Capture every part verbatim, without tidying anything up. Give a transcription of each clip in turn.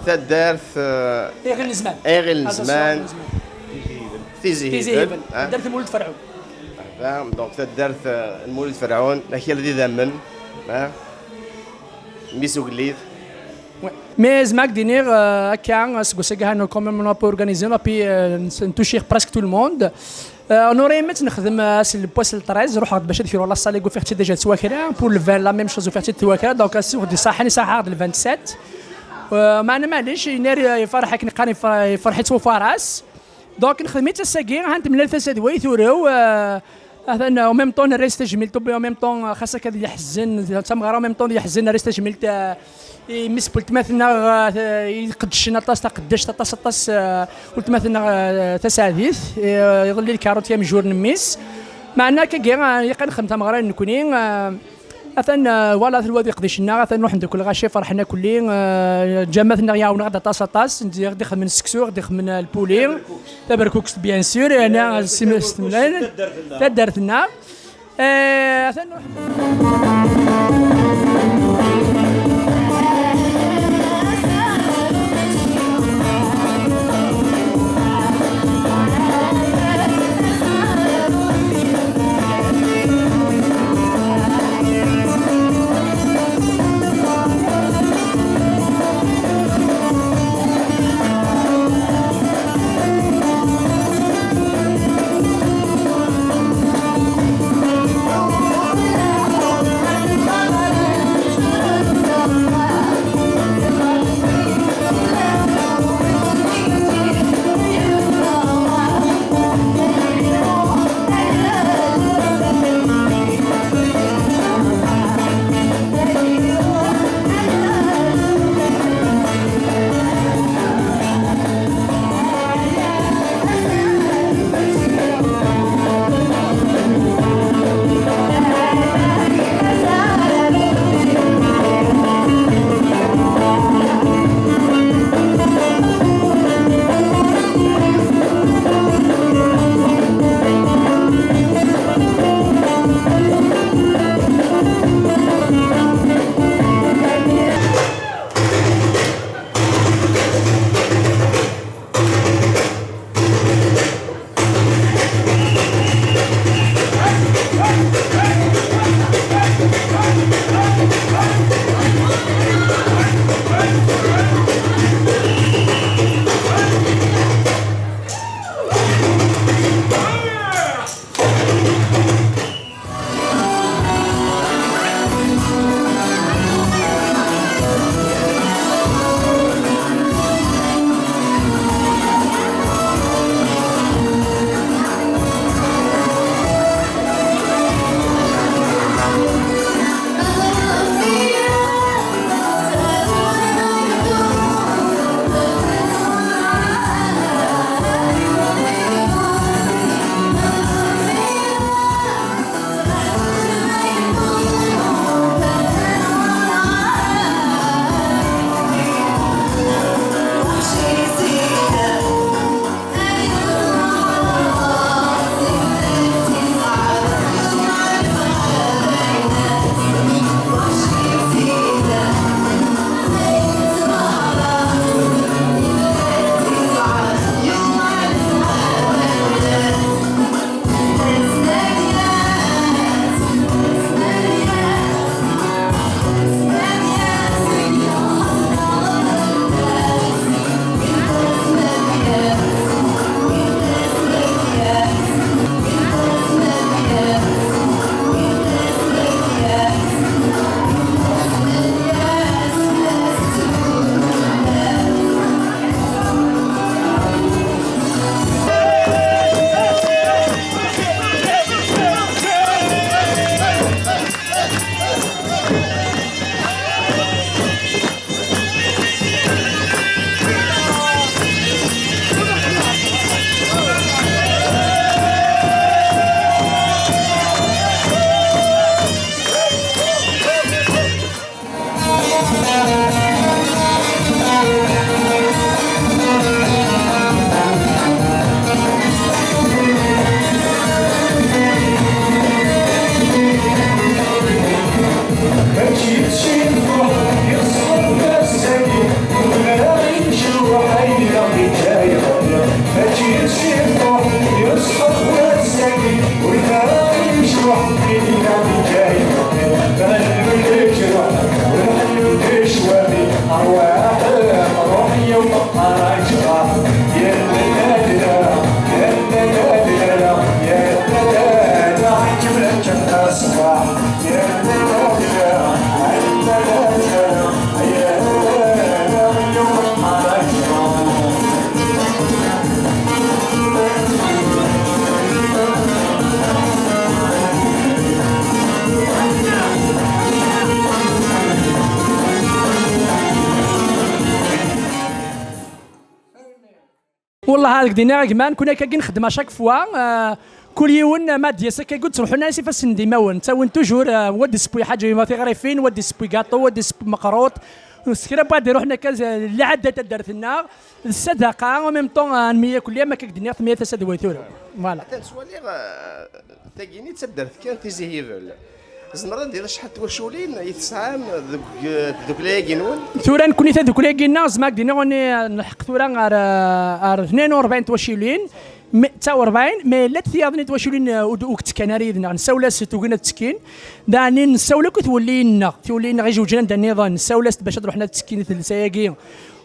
Taddart, eh, Iɣil n Zman. Iɣil n Zman. Tizi Hibel. Tizi Hibel. Taddart n Mulud Ferɛun. Donc taddart, eh, n Mulud Ferɛun, akal d idammen, ah, mmi-s ugellid. Mais zma ad k-d-iniɣ, eh, akka, seg wass-agi, ha, quand même, on a pas organisé, on a pu, eh, n-, n-, toucher presque tout le monde. Euh, on aurait aimé ad nexdem, euh, ass n le poids le treize, ruḥeɣ-d bac ad kruɣ la salle, ufiɣ-tt-id déjà tettwakra, pour le vingt, la même chose, ufiɣ-tt-id tettwakra, donc ass-a ur ɣ-d-iṣaḥen, iṣaḥ-aɣ-d le vingt-sept. Euh, meɛna maɛlic, yenna-, iferreḥ akken qqaren, ifer-, iferreḥ-itt ufaras. Donc nexdem-itt ass-agi, ha temlal tasa d way turew, euh, atan, en même temps nerra-as tajmilt, en même temps, euh, xas akka d yeḥzen, d tameɣra, en même temps d yeḥzen, nerra-as tajmilt, euh, i mmi-s n weltma-tneɣ, eh, iqeddcen aṭas, taqeddact aṭas, aṭas, eh, weltma-tneɣ, eh, Taseɛdit, eh, iḍelli lkaruṭ yamjur n mmi-s. Meɛna akkagi, eh, ilaq ad nexdem tameɣra-nni nekni, eh, atan, eh, voilà, atan wad iqdicen-nneɣ, atan ruḥen-d akk lɣaci, ferḥen akk-lli, eh, lǧamat-nneɣ iɛawen-aɣ-d aṭas, aṭas, i ɣ-d-ixedmen seksu, i ɣ-d-ixedmen lpuli, taberkukest, bien sûr, yerna s-, s-, taddart-nneɣ. Eh, atan Wellah, ad k-d-iniɣ a gma, nekkni akka i nxeddem à chaque fois. Euh, kul yiwen ma d-yas akka, ur ttruḥun ara s ifassen n yimawen. Ttawin toujours, euh, wa d-issewwi ḥaǧa yebɣa tiɣrifin, wa d-issewwi gaṭu, wa d-issewwi meqruṭ. S kra n wayen d-iruḥen akka, z-, lɛadda n taddart-nneɣ, d ssadaqa, en même temps, euh, nmeyya kulli, am akka i k-d-nniɣ, tmeyya tasa d way tura. Voilà. Atan ttwaliɣ, euh, tagini d taddart kan Tizi Hibel. Tzemreḍ ad d-tiniḍ acḥal n twaculin i tesɛam deg tdukla-agi-nwen? Tura nekkni tadukla-agi-nneɣ, zemreɣ ad d-iniɣ, nlḥeq tura ɣer, ɣer tnayen u rebɛin twaculin, mi, tisa u rebɛin, ma yella tiyaḍ-nni twaculin, uh, ur d-, ur ttekkan ara yid-neɣ, nessawel-asent, ugin ad ttekkin. Daɣen nessawel akk i twelliyin-nneɣ, tiwelliyin-nneɣ ijewǧen anda nniḍen, nessawel-asent bac ad ruḥen ad ttekkin i tlisa-agi.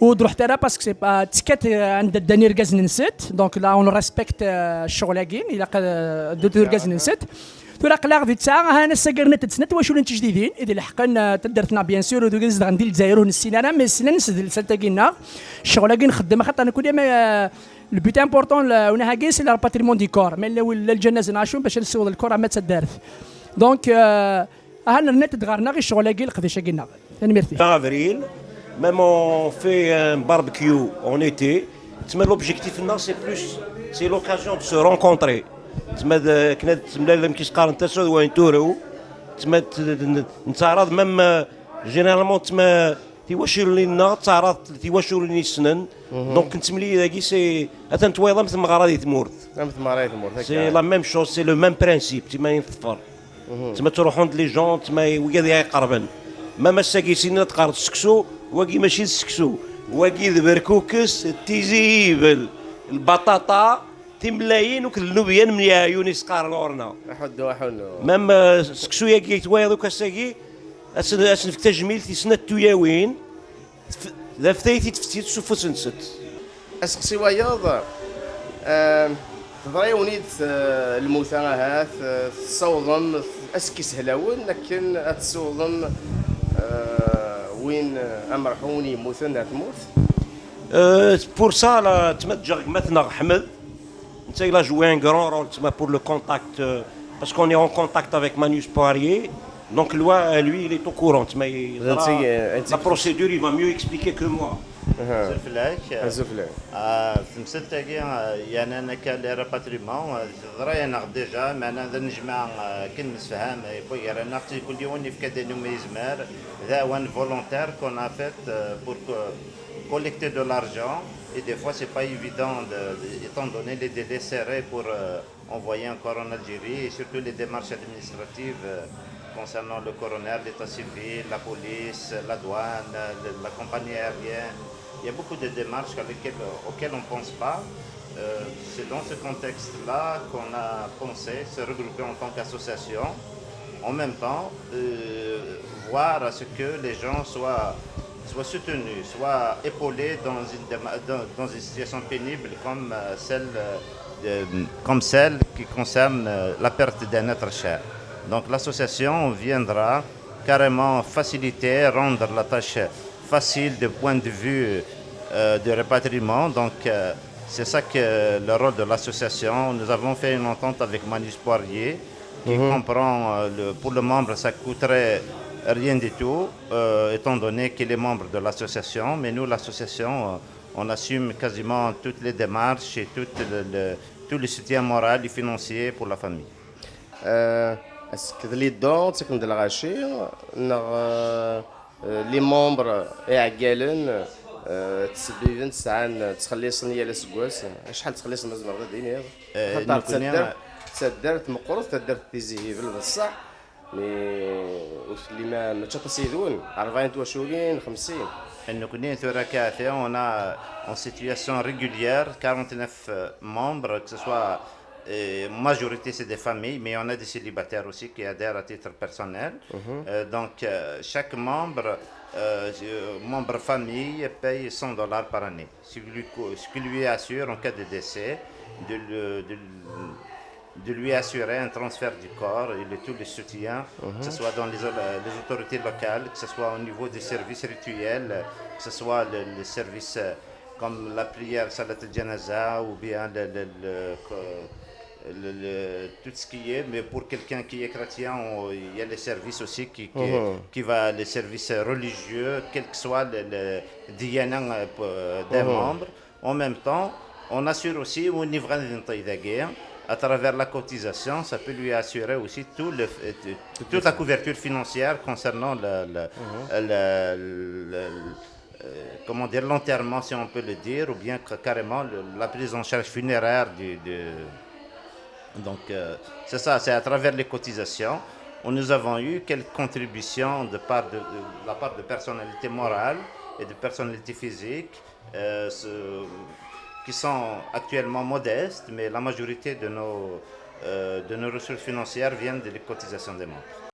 Ur d-ruḥet ara parce que c'est pas, ttekkat, euh, anda ddan irgazen-nsent. Donc là, on respecte, euh, ccɣel-agi, ilaq ad, euh, ddut irgazen-nsent. Tura aql-aɣ di ttesɛa, ahan ass-agi rnant-d snat twaculin tijdidin, i d-ileḥqen, euh, taddart-nneɣ, bien sûr, ur d-ugin zedɣen di Lezzayer ur nessin ara, mais slan s tlisa-agi-nneɣ. Ccɣel-agi nxeddem, axaṭer nekkni, ma, euh, le but important, le, unahagi, c'est le rapatriement du corps. Mais la, la lǧanaza nɛacu bac ad nessiweḍ lkor ama d taddart. Donc, euh, ahan rnant-d ɣer-neɣ i ccɣel-agi, leqdic-agi-nneɣ. Tanemmirt-ik. Fin avril, même on fait un barbecue en été. Tma l'objectif-nneɣ, c'est plus, c'est l'occasion de se rencontrer. Tma d, akken ad temlalem, kis qqaren tasa d wayen turew. Tma t-, n-, nettɛaraḍ même, euh, généralement, tma tiwaculin-nneɣ ttɛaraḍ tiwaculin yessnen. Donc nettemlil dagi, c'est, atan twayeḍ am tmeɣra di tmurt. Am tmeɣra di tmurt, akka. C'est la même chose, c'est le même principe, tma i teḍfer. Tma ttruḥun-d les gens, tma i wigad i iqerben. Ma ass-agi sinin ad teqqareḍ seksu, wagi mačči d seksu. Wagi d berkukes, d tizibel, lbaṭaṭa, timlayin akked lnubya n myaɛyun i s-qqaren ɣur-neɣ. Aḥuddu, aḥunnu. Même, euh, seksu-agi i twayeḍ akk ass-agi, ad sen-, ad sen-nefk tajmilt i snat tuyawin, tf-, d aftay i t-id-teftit s ufus-nsent. Aseqsi wayeḍ, eh, teḍra-yawen-id, eh, lmuta ahat, eh, tessawḍem, ass-agi sehlawen akken ad tessawḍem, eh, win, eh, amerḥum, win yemmuten ar tmurt? Euh, pour ça, la, tma teǧǧa gma-tneɣ Ḥmed, netta il a joué un grand rôle, tma, pour le contact, euh, parce qu'on est en contact avec Manus Poirier. Donc, lui, euh, lui, il est au courant. Mais il, la, la procédure, il va mieux expliquer que moi. Azul fell-ak. Azul fell-ak. Ah, temsalt-agi, ah, yernan akka, le rapatriement, ah, teḍra-yaneɣ déjà, meɛna d anejmaɛ, ah, akken nemsefham, ah, yewwi gar-aneɣ, kul yiwen yefka-d ayen umi yezmer, d aɛwan volontaire qu'on a fait, ah, pour que collecter de l'argent, et des fois, c'est pas évident, de, de, étant donné les délais serrés pour, euh, envoyer un corps en Algérie, et surtout les démarches administratives, euh, concernant le coroner, l'état civil, la police, la douane, euh, le, la compagnie aérienne. Il y a beaucoup de démarches à lesquelles, auxquelles on ne pense pas. Euh, c'est dans ce contexte-là qu'on a pensé se regrouper en tant qu'association. En même temps, euh, voir à ce que les gens soient, soient soutenus, soient épaulés dans une déma-, dans, dans une situation pénible comme, euh, celle, euh, de, comme celle qui concerne, euh, la perte d'un être cher. Donc l'association viendra carrément faciliter, rendre la tâche facile de point de vue, euh, de rapatriement. Donc, euh, c'est ça que le rôle de l'association. Nous avons fait une entente avec Manus Poirier, qui comprend, euh, le, pour le membre, ça coûterait rien du tout, euh, étant donné qu'il est membre de l'association. Mais nous, l'association, euh, on assume quasiment toutes les démarches et tout le, le, tout le soutien moral et financier pour la famille. Euh, est-ce que les dons, c'est comme de l'arraché, euh, euh, les membres, iɛeggalen, euh, ttṣebbiben, sɛan, ttxelliṣen yal aseggas? Acḥal ttxelliṣen, ma tzemreḍ ad d-tiniḍ? Eh, xaṭer nekkni, taddart, taddart meqqret, taddart Tizi Hibel d ṣṣeḥ, mais ur telli ma, mačči aṭas yid-wen, rebɛin twaculin, xemsin. Eh, nekkni tura akka, on a en situation régulière quarante-neuf, euh, membres, que ce soit Et majorité, c'est des familles, mais on a des célibataires aussi qui adhèrent à titre personnel. Euh, donc, euh, chaque membre, euh, euh, membre famille paye cent dollars par année. Ce qui lui, co- ce qui lui assure, en cas de décès, de, le- de, de lui assurer un transfert du corps et le, tout le soutien, que ce soit dans les, les autorités locales, que ce soit au niveau des services rituels, que ce soit le, le service euh, comme la prière, salat al-janaza, ou bien le, le- le- que- le- le- tout ce qui est, mais pour quelqu'un qui est chrétien, on- il y a les services aussi qui, qui, qui va, les services religieux, quel que soit le, le diyana, euh, des membres. En même temps, on assure aussi au niveau à travers la cotisation, ça peut lui assurer aussi tout le, toute la couverture financière concernant le, le- le- le- euh, comment dire, l'enterrement, si on peut le dire, ou bien que- carrément le- la prise en charge funéraire du, du- Donc, euh, c'est ça, c'est à travers les cotisations où nous avons eu quelques contributions de, part de, de la part de personnalités morales et de personnalités physiques euh, ce- qui sont actuellement modestes, mais la majorité de nos, euh, de nos ressources financières viennent des cotisations des membres.